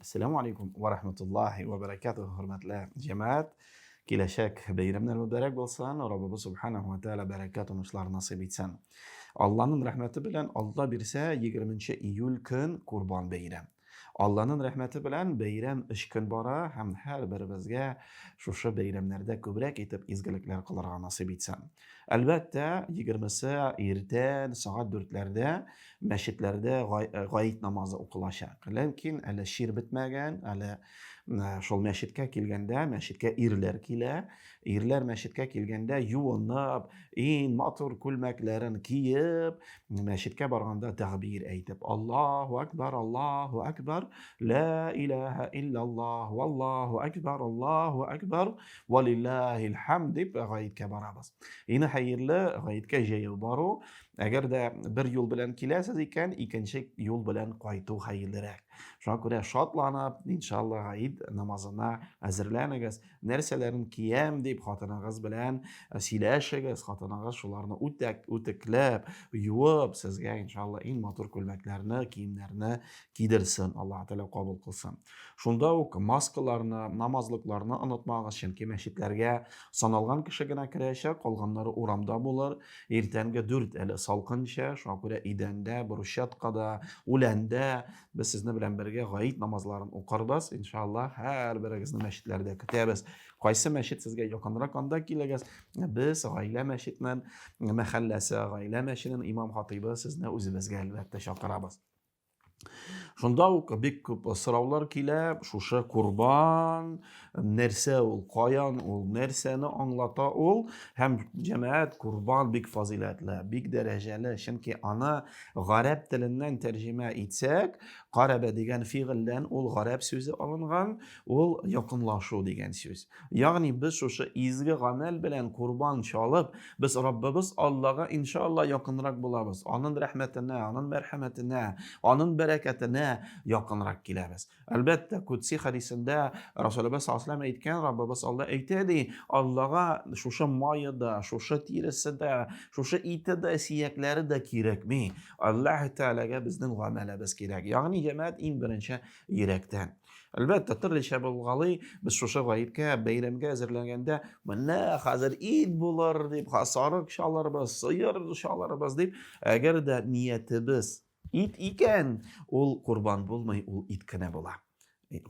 Әссәламү алейкум ва рахматуллахи ва баракатуһ, хөрмәтле җәмәгать. Киләчәк бәйрәмнәр мөбарәк булсын, Раббыбыз субханаһу ва тааля бәрәкәт уңышлар насыйп итсен. Алланың рәхмәте белән Алла бирсә, 20 июль көн Курбан бәйрәм. Алланың рәхмәте белән бәйрәм өч көн бара һәм һәрберебезгә шушы бәйрәмнәрдә күбрәк итеп изгелекләр кылырга насыйп итсен. Әлбәттә, егермесе иртән сәгать дүртләрдә мәчетләрдә гает намазы укылачак. Ләкин әле чир бетмәгән, әле шул мәчеткә килгәндә, мәчеткә ирләр килә. Ирләр мәчеткә килгәндә юынып, иң матур күлмәкләрен киеп, мәчеткә барганда тәкбир әйтеп, Аллаһу акбар, Аллаһу акбар, ла илаһа иллаллаһ, валлаһу акбар, Аллаһу акбар, Валиллаһил хәмд дип гаеткә барабыз. Иң хәерле гаеткә җәяү бару. Әгәр дә бер юл белән киләсез икән, икенче юл белән кайту хәерлерәк. Шуңа күрә шатланып, иншалла, гаит намазына әзерләнегез. Нәрсәләрен киям дип хатыныгыз белән сөйләшегез. Хатыныгыз шуларны үтәк, үтекләп, юып, сезгә иншалла иң матур күлмәкләрне, киемнәрне кидерсен. Аллаһ Тәгалә кабул кылсын. Шунда ук маскаларны, намазлыкларны онытмагыз, чөнки мәчетләргә саналган кеше генә керәчәк, калганнары урамда булыр. Иртәнге дүрт әле салкынча, шуңа күрә идәндә, брусчаткада, үләндә без сезне белән бергә гаит намазларын укырбыз. Иншаллаһ, һәрберегезне мәчетләрдә көтәбез. Кайсы мәчет сезгә якынрак, анда килегез. Без гаилә мәчетенең мәхәлләсе, гаилә мәчетенең имам-хатыйбы сезне үзебезгә әлбәттә чакырабыз. Шунда ук бик күп сораулар килә, шушы курбан нәрсә ул, каян ул, нәрсәне аңлата ул? Һәм җәмәгать курбан бик фазыйләтле, бик дәрәҗәле, чөнки аны гарәп теленнән тәрҗемә итсәк, карәбә дигән фигыльдән ул гарәп сүзе алынган, ул якынлашу дигән сүз. Ягъни без шушы изге гамәл белән курбан чалып, без Раббыбыз Аллага иншалла якынрак булабыз. Анын рәхмәтенә, анын мәрхәмәтенә, анын бәрәкәтенә якынрак киләбез. Әлбәттә, Кудси хәдисендә Расулыбыз саллаллаһу алейһи әйткән, Раббыбыз Алла әйтә ди, Аллага шушы мае да, шушы тиресе дә, шушы ите дә, сөякләре дә кирәкми. Аллаһ Тәгаләгә безнең гамәлебез кирәк. Ягъни җәмәгать иң беренче йөрәктән. Әлбәттә, төрлечә булгалый, без шушы гаеткә, бәйрәмгә әзерләнгәндә, менә хәзер ит булыр дип, сарык чалырбыз, сыер чалырбыз дип, әгәр дә ниятебез ит икән, ул корбан булмый, ул ит кенә була.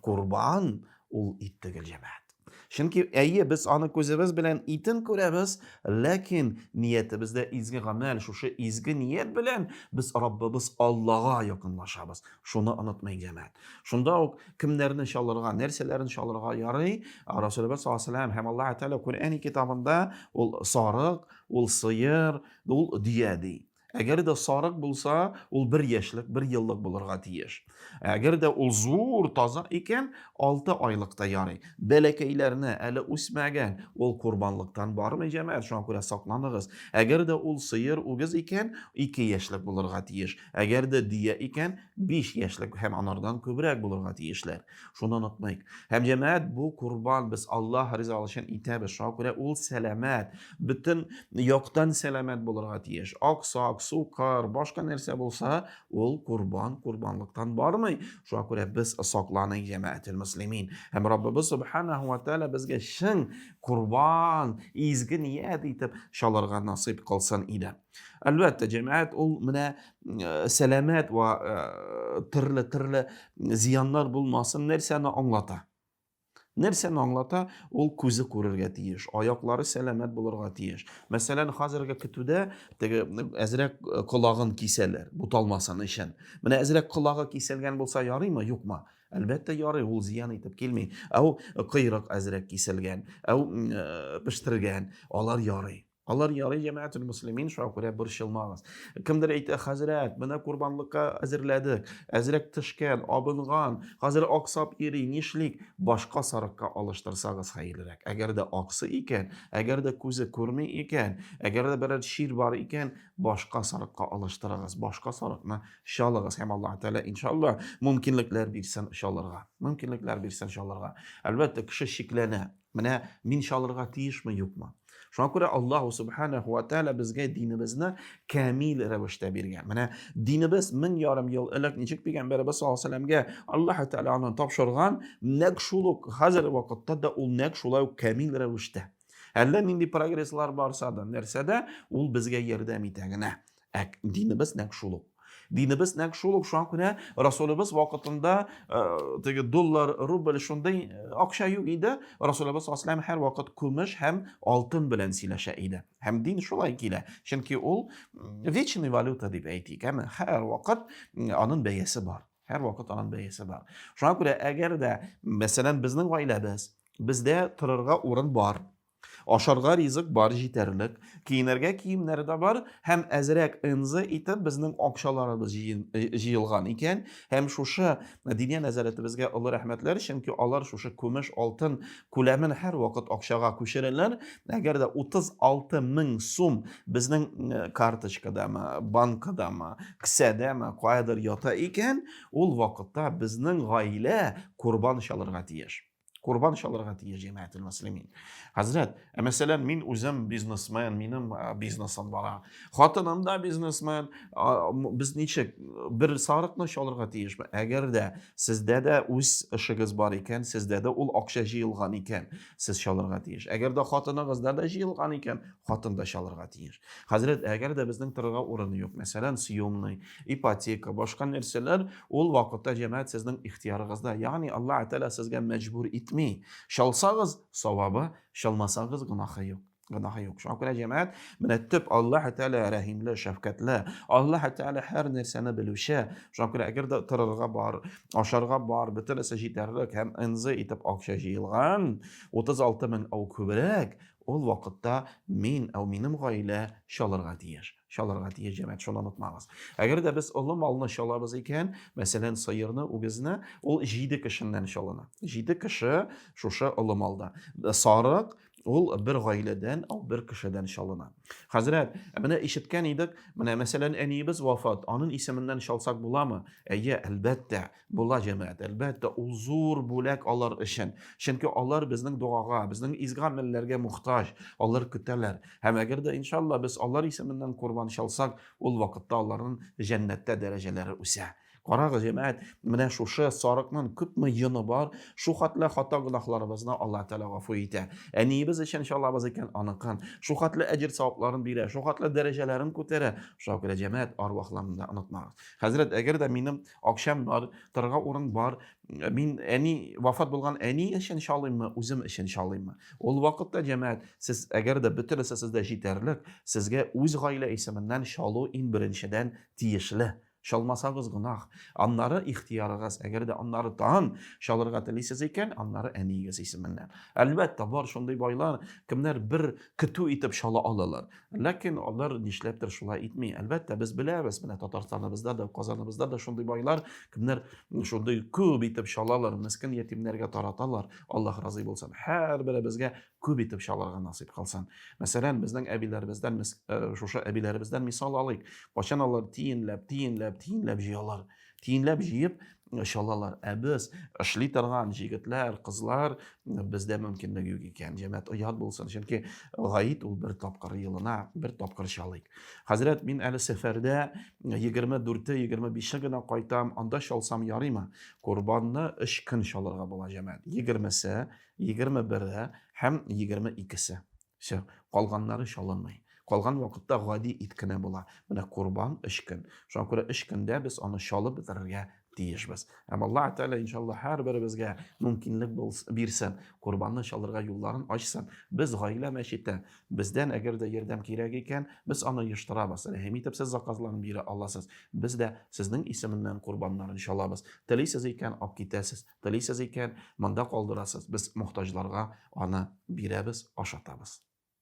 Корбан ул ит түгел, җәмәгать. Чөнки әйе, без аны күзебез белән итен күрәбез, ләкин ниятебездә изге гамәл, шушы изге ният белән без Раббыбыз Аллага якынлашабыз. Шуны онытмыйк, җәмәгать. Шунда ук кемнәрне чалырга, нәрсәләрен чалырга ярый? Расулыбыз саллаллаһу алейһи һәм Аллаһ Тәгалә Коръән китабында ул сарык, ул сыер, ул дөя ди. Әгәр дә сарык булса, ул бер яшьлек, бер еллык булырга тиеш. Әгәр дә ул зур, таза икән, 6 айлык та ярый. Бәләкәйләрне әле үсмәгән, ул корбанлыктан бармый, җәмәгать, шуңа күрә сакланыгыз. Әгәр дә ул сыер, үгез икән, 2 яшьлек булырга тиеш. Әгәр дә дөя икән, 5 яшьлек һәм анардан күбрәк булырга тиешләр. Шуны онытмыйк. Һәм җәмәгать, бу корбан без Аллаһ ризалыгы өчен итәбез. Шуңа күрә ул сәламәт, бөтен яктан сәламәт булырга тиеш. Аксак, сукыр, башка нәрсә булса, ул корбан корбанлыктан бармый. Шуңа күрә без сакланыйк, җәмәгател мөслимин. Һәм Раббыбыз субханаху ва тааля безгә чын корбан, изге ният итеп чалырга насыйп кылсын иде. Әлбәттә, җәмәгать ул менә сәламәт ва төрле-төрле зыяннар булмасын нәрсәне аңлата? Нәрсәне аңлата? Ул күзе күрергә тиеш, аяклары сәламәт булырга тиеш. Мәсәлән, хәзерге көтүдә теге әзрәк колагын кисәләр, буталмасын өчен. Менә әзрәк колагы киселгән булса ярыймы, юкмы? Әлбәттә, ярый, ул зыян итеп килми. Ә ул койрык әзрәк киселгән, ә ул пештергән, алар ярый. Алар ярый җәмәгател мөслимин, шуңа күрә борчылмагыз. Кемдер әйтә, хәзрәт, менә корбанлыкка әзерләдек, әзрәк төшкән, абынган, хәзер аксап йөри, нишлик? Башка сарыкка алыштырсагыз хәерлерәк. Әгәр дә аксы икән, әгәр дә күзе күрми икән, әгәр дә берәр чир бар икән, башка сарыкка алыштырыгыз, башка сарыкны чалыгыз һәм Аллаһ Тәгалә иншалла мөмкинлекләр бирсен чалырга. Мөмкинлекләр бирсен чалырга. Әлбәттә, кеше шикләнә. Менә мин чалырга тиешме, юкмы? Шуңа күрә Аллаһу субханаху ва тааля безгә динебезне камил рәвештә биргән. Менә динебез 1500 ел элек ничек пәйгамбәребез саллаллаһу алейһи вәсәлләмгә Аллаһу тааля аны тапшырган, нәкъ шул ук хәзер вакытта да ул нәкъ шулай ук камил рәвештә. Әллә нинди прогресслар барса да, нәрсә дә, ул безгә ярдәм итә генә. Ә динебез нәкъ шул ук. Динебез нәкъ шул ук, шуңа күрә Расулыбыз вакытында э, теге доллар, рубль шундый э, акча юк иде. Расулыбыз саллаллаху һәр вакыт көмеш һәм алтын белән сөйләшә иде. Һәм дин шулай килә. Чөнки ул вечный валюта дип әйтик, әмма һәр вакыт аның бәясе бар. Һәр вакыт аның бәясе бар. Шуңа күрә әгәр дә, мәсәлән, безнең гаиләбез, бездә торырга урын бар, Ашарга ризык бар җитәрлек, киенергә киемнәр дә бар һәм әзрәк НЗ итеп безнең акчаларыбыз э, җыелган икән. Һәм шушы Диния нәзарәтебезгә олы рәхмәтләр, чөнки алар шушы көмеш, алтын күләмен һәрвакыт акчага күчерәләр. Әгәр дә 36 мең сум безнең э, карточкадамы, банкадамы, кесәдәме, каядыр ята икән, ул вакытта безнең гаилә корбан чалырга тиеш. Корбан чалырга тиеш җәмәгател мөслимин. Хәзрәт, ә мәсәлән, мин үзем бизнесмен, минем бизнесым бара. Хатыным да бизнесмен. Без ничек бер сарыкны чалырга тиешме? Әгәр дә сездә дә үз эшегез бар икән, сездә дә ул акча җыелган икән, сез чалырга тиеш. Әгәр дә хатыныгызда да җыелган икән, хатын да чалырга тиеш. Хәзрәт, әгәр дә безнең торырга урын юк, мәсәлән, съемный, ипотека, башка нәрсәләр, ул вакытта җәмәгать сезнең ихтыярыгызда. Ягъни Аллаһ Тәгалә сезгә мәҗбүр итми. Чалсагыз, савабы, чалмасагыз, гөнаһы юк. Гөнаһы юк. Шуңа күрә җәмәгать, менә төп Аллаһ Тәгалә рәхимле, шәфкатьле, Аллаһ Тәгалә һәр нәрсәне белүче. Шуңа күрә әгәр дә торырга бар, ашарга бар, бөтенесе җитәрлек һәм НЗ итеп акча җыелган, 36 мең ау күбрәк, Ул вакытта мин, әү минем гаилә чалырга тиеш. Чалырга тиеш, җәмәгать, шуны онытмагыз. Әгәр дә без олы малны чалабыз икән, мәсәлән, сыерны, үгезне, ул җиде кешеннән чалына. Җиде кеше шушы олы малда. Сарык ул бер гаиләдән, ул бер кешедән чалына. Хәзрәт, менә ишеткән идек, менә мәсәлән, әниебез вафат, аның исеменнән чалсак буламы? Әйе, әлбәттә. Була, җәмәгать, әлбәттә, ул зур бүләк алар өчен. Чөнки алар безнең догага, безнең изге гамәлләргә мохтаҗ, алар көтәләр. Һәм әгәр дә, иншалла, без алар исеменнән корбан чалсак, ул вакытта аларның җәннәттә дәрәҗәләре үсә. Карагыз, җәмәгать, менә шушы сарыкның күпме йоны бар, шу хәтле хата гөнаһларыбызны Аллаһ Тәгалә гафу итә. Әниебез өчен чалабыз икән, аныкын. Шу хәтле әҗер савапларын бирә, шу хәтле дәрәҗәләрен күтәрә. Шуңа күрә, җәмәгать, арвахларны да онытмагыз. Хәзрәт, әгәр дә минем акчам бар, торырга урын бар, мин әни, вафат булган әни өчен чалыйммы, үзем өчен чалыйммы? Ул вакытта, җәмәгать, сез әгәр дә бөтенесе сездә җитәрлек, сезгә үз гаилә исеменнән чалу иң беренчедән тиешле. Чалмасагыз гөнаһ. Аннары ихтыярыгыз, әгәр дә аннары тагын чалырга телисез икән, аннары әниегез исеменнән. Әлбәттә, бар шундый байлар, кемнәр бер көтү итеп чала алалар. Ләкин алар нишләптер шулай итми. Әлбәттә, без беләбез, менә Татарстаныбызда да, Казаныбызда да шундый байлар, кемнәр шундый күп итеп чалалар, мескен ятимнәргә тараталар. Аллаһ разый булсын. Һәрберебезгә күп итеп чалырга насыйп кылсын. Мәсәлән, безнең әбиләребездән, э, шушы әбиләребездән мисал алыйк. Кайчан алар тиенләп, тиенләп, тиенләп җыялар. Тиенләп җыеп чалалар. Ә без эшли торган җегетләр, кызлар, бездә мөмкинлек юк икән. Җәмәгать оят булсын, чөнки гаит ул бер тапкыр елына, бер тапкыр чалыйк. Хәзрәт, мин әле сәфәрдә 24-е, 25-е генә кайтам, анда чалсам ярыймы? Корбанны 3 көн чалырга була, җәмәгать. 20-се, 21-е һәм 22-се. Все, калганнары чалынмый. Калган вакытта гади ит кенә була. Менә корбан өч көн. Шуңа күрә өч көндә без аны чалып бетерергә тиешбез. Һәм Аллаһ Тәгалә иншалла һәрберебезгә мөмкинлек бирсен, корбанны чалырга юлларын ачсын. Без гаилә мәчете, бездән әгәр дә ярдәм кирәк икән, без аны оештырабыз. Рәхим итеп сез заказларын бирә аласыз. Без дә сезнең исеменнән корбаннарын чалабыз. Телисез икән, алып китәсез. Телисез икән, монда калдырасыз. Без мохтаҗларга аны бирәбез, ашатабыз.